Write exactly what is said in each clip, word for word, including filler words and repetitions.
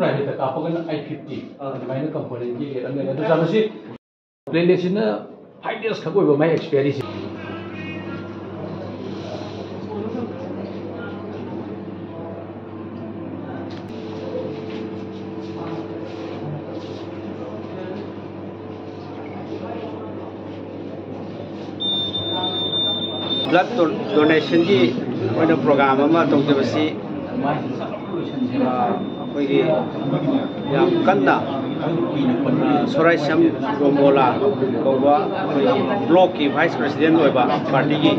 ꯄ꯭ꯔꯥꯏꯚꯦꯠꯇ ꯀꯥꯞꯄꯒꯅ eight fifty, ꯑꯗꯨꯃꯥꯏꯅ ꯀꯝꯄꯣꯅꯦꯟꯒꯤ rate ꯑꯃ ꯂꯩꯔꯦ꯫ ꯑꯗꯨ ꯆꯥꯕꯁꯤ ꯄ꯭ꯂꯦꯠꯂꯦꯠꯁꯤꯅ ꯐꯥꯏꯚ ꯗꯦꯖ ꯈꯛ ꯑꯣꯏꯕ ꯃꯥꯏ ꯑꯦꯛꯁꯄꯤꯌꯥꯔꯤꯁꯦ꯫ ꯕ꯭ꯂꯠ ꯗꯣꯅꯦꯁꯟꯒꯤ ꯑꯣꯏꯅ ꯄ꯭ꯔꯣꯒ꯭ꯔꯥꯝ ꯑꯃ ꯇꯧꯖꯕꯁꯤ, ꯑ, ꯑꯩꯈꯣꯏꯒꯤ ꯌꯥꯝ ꯀꯟꯅ, ꯑ, ꯁꯣꯔꯥꯏꯁꯝ ꯔꯣꯃꯣꯂꯥ ꯀꯧꯕ ꯑꯩꯈꯣꯏꯒꯤ ꯕ꯭ꯂꯣꯛꯀꯤ ꯚꯥꯏꯁ ꯄ꯭ꯔꯁꯤꯗꯦꯟ ꯑꯣꯏꯕ ꯄꯥꯔꯇꯤꯒꯤ,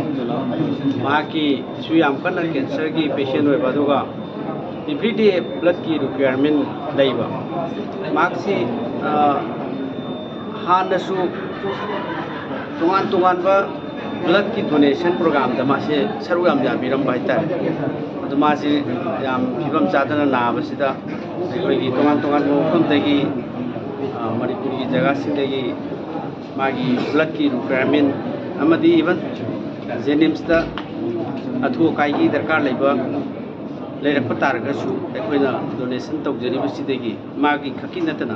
ꯃꯍꯥꯛꯀꯤꯁꯨ ꯌꯥꯝ ꯀꯟꯅ ꯀꯦꯟꯁꯔꯒꯤ ꯄꯦꯁꯦꯟ ꯑꯣꯏꯕ, ꯑꯗꯨꯒ ꯑꯦꯚ꯭ꯔꯤꯗꯦ ꯕ꯭ꯂꯠꯀꯤ ꯔꯤꯀ꯭ꯋꯥꯌꯔꯃꯦꯟ ꯂꯩꯕ꯫ ꯃꯍꯥꯛꯁꯤ, ꯑ, ꯍꯥꯟꯅꯁꯨ ꯇꯣꯉꯥꯟ ꯇꯣꯉꯥꯟꯕ ꯕ꯭ꯂꯠꯀꯤ ꯗꯣꯅꯦꯁꯟ ꯄ꯭ꯔꯣꯒ꯭ꯔꯥꯝꯗ ꯃꯥꯁꯦ ꯁꯔꯨꯛ ꯌꯥꯝ ꯌꯥꯕꯤꯔꯝꯕ ꯍꯥꯏꯇꯥꯔꯦ꯫ ꯑꯗꯣ ꯃꯥꯁꯤ ꯌꯥꯝ ꯐꯤꯕꯝ ꯆꯥꯗꯅ ꯅꯥꯕꯁꯤꯗ ꯑꯩꯈꯣꯏꯒꯤ ꯇꯣꯉꯥꯟ ꯇꯣꯉꯥꯟꯕ ꯃꯐꯝꯗꯒꯤ, ꯑ, ꯃꯅꯤꯄꯨꯔꯒꯤ ꯖꯒꯥꯁꯤꯡꯗꯒꯤ ꯃꯥꯒꯤ ꯕ꯭ꯂꯠꯀꯤ ꯔꯤꯀ꯭ꯋꯥꯌꯔꯃꯦꯟ ꯑꯃꯗꯤ ꯏꯚꯟ ꯖꯦꯅꯤꯝꯁꯇ ꯑꯊꯨ ꯑꯀꯥꯏꯒꯤ ꯗꯔꯀꯥꯔ ꯂꯩꯕ ꯂꯩꯔꯛꯄ ꯇꯥꯔꯒꯁꯨ, ꯑꯩꯈꯣꯏꯅ ꯗꯣꯅꯦꯁꯟ ꯇꯧꯖꯔꯤꯕꯁꯤꯗꯒꯤ ꯃꯥꯒꯤ ꯈꯛꯀꯤ ꯅꯠꯇꯅ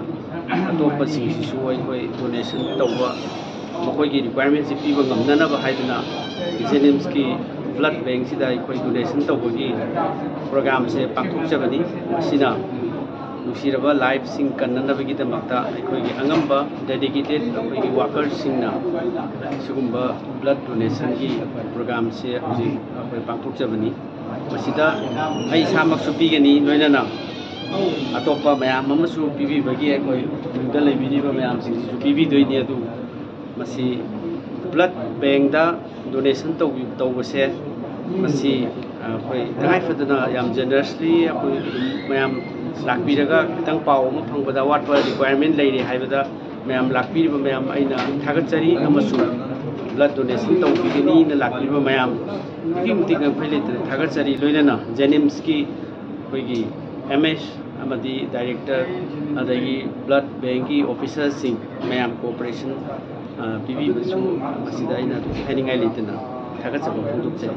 ꯑꯇꯣꯞꯄꯁꯤꯡꯁꯤꯁꯨ ꯑꯩꯈꯣꯏ ꯗꯣꯅꯦꯁꯟ ꯇꯧꯕ, ꯃꯈꯣꯏꯒꯤ ꯔꯤꯀ꯭ꯋꯥꯌꯔꯃꯦꯟꯁꯤ ꯄꯤꯕ ꯉꯝꯅꯅꯕ ꯍꯥꯏꯗꯨꯅ ꯖꯦꯅꯤꯝꯁꯀꯤ ꯕ꯭ꯂꯠ ꯕꯦꯡꯁꯤꯗ ꯑꯩꯈꯣꯏ ꯗꯣꯅꯦꯁꯟ ꯇꯧꯕꯒꯤ ꯄ꯭ꯔꯣꯒ꯭ꯔꯥꯝꯁꯦ ꯄꯥꯡꯊꯣꯛꯆꯕꯅꯤ꯫ ꯃꯁꯤꯅ ꯅꯨꯡꯁꯤꯔꯕ ꯂꯥꯏꯐꯁꯤꯡ ꯀꯟꯅꯅꯕꯒꯤꯗꯃꯛꯇ ꯑꯩꯈꯣꯏꯒꯤ ꯑꯉꯝꯕ ꯗꯦꯗꯤꯀꯦꯇꯦꯠ ꯑꯩꯈꯣꯏꯒꯤ ꯋꯥꯀꯔꯁꯤꯡꯅ ꯁꯤꯒꯨꯝꯕ ꯕ꯭ꯂꯠ ꯗꯣꯅꯦꯁꯟꯒꯤ ꯄ꯭ꯔꯣꯒ꯭ꯔꯥꯝꯁꯦ ꯍꯧꯖꯤꯛ ꯑꯩꯈꯣꯏ ꯄꯥꯡꯊꯣꯛꯆꯕꯅꯤ꯫ ꯃꯁꯤꯗ ꯑꯩ ꯏꯁꯥꯃꯛꯁꯨ ꯄꯤꯒꯅꯤ, ꯂꯣꯏꯅꯅ ꯑꯇꯣꯞꯄ ꯃꯌꯥꯝ ꯑꯃꯁꯨ ꯄꯤꯕꯤꯕꯒꯤ ꯑꯩꯈꯣꯏ ꯌꯨꯝꯗ ꯂꯩꯕꯤꯔꯤꯕ ꯃꯌꯥꯝꯁꯤꯡꯁꯤꯁꯨ ꯄꯤꯕꯤꯗꯣꯏꯅꯤ꯫ ꯑꯗꯨ ꯃꯁꯤ ꯕ꯭ꯂꯠ ꯕꯦꯡꯗ ꯗꯣꯅꯦꯁꯟ ꯇꯧꯕꯤ-, ꯇꯧꯕꯁꯦ, ꯃꯁꯤ ꯑꯩꯈꯣꯏ ꯇꯉꯥꯏꯐꯗꯅ ꯌꯥꯝ ꯖꯦꯅꯔꯁꯂꯤ ꯑꯩꯈꯣꯏ ꯃꯌꯥꯝ ꯂꯥꯛꯄꯤꯔꯒ ꯈꯤꯇꯪ ꯄꯥꯎ ꯑꯃ ꯐꯪꯕꯗ ꯑꯋꯥꯠꯄ ꯔꯤꯀ꯭ꯋꯥꯌꯔꯃꯦꯟ ꯂꯩꯔꯦ ꯍꯥꯏꯕꯗ ꯃꯌꯥꯝ ꯂꯥꯛꯄꯤꯔꯤꯕ ꯃꯌꯥꯝ ꯑꯩꯅ ꯊꯥꯒꯠꯆꯔꯤ, ꯑꯃꯁꯨꯡ ꯕ꯭ꯂꯠ ꯗꯣꯅꯦꯁꯟ ꯇꯧꯕꯤꯒꯅꯤꯅ ꯂꯥꯛꯄꯤꯔꯤꯕ ꯃꯌꯥꯝ ꯑꯗꯨꯛꯀꯤ ꯃꯇꯤꯛ ꯉꯝꯈꯩ ꯂꯩꯇꯅ ꯊꯥꯒꯠꯆꯔꯤ꯫ ꯂꯣꯏꯅꯅ ꯖꯦꯅꯤꯝꯁꯀꯤ ꯑꯩꯈꯣꯏꯒꯤ ꯑꯦꯝ ꯑꯦꯁ ꯑꯃꯗꯤ ꯗꯥꯏꯔꯦꯛꯇꯔ, ꯑꯗꯒꯤ ꯕ꯭ꯂꯠ ꯕꯦꯡꯀꯤ ꯑꯣꯐꯤꯁꯥꯔꯁꯤꯡ ꯃꯌꯥꯝ ꯀꯣꯑꯣꯄꯔꯦꯁꯟ, ꯑ, ꯄꯤꯕꯤꯕꯁꯨ ꯃꯁꯤꯗ ꯑꯩꯅ ꯑꯗꯨꯝ ꯍꯥꯏꯅꯤꯡꯉꯥꯏ ꯂꯩꯇꯅ ꯊꯥꯒꯠꯆꯕ ꯐꯣꯡꯗꯣꯛꯆꯔꯤ꯫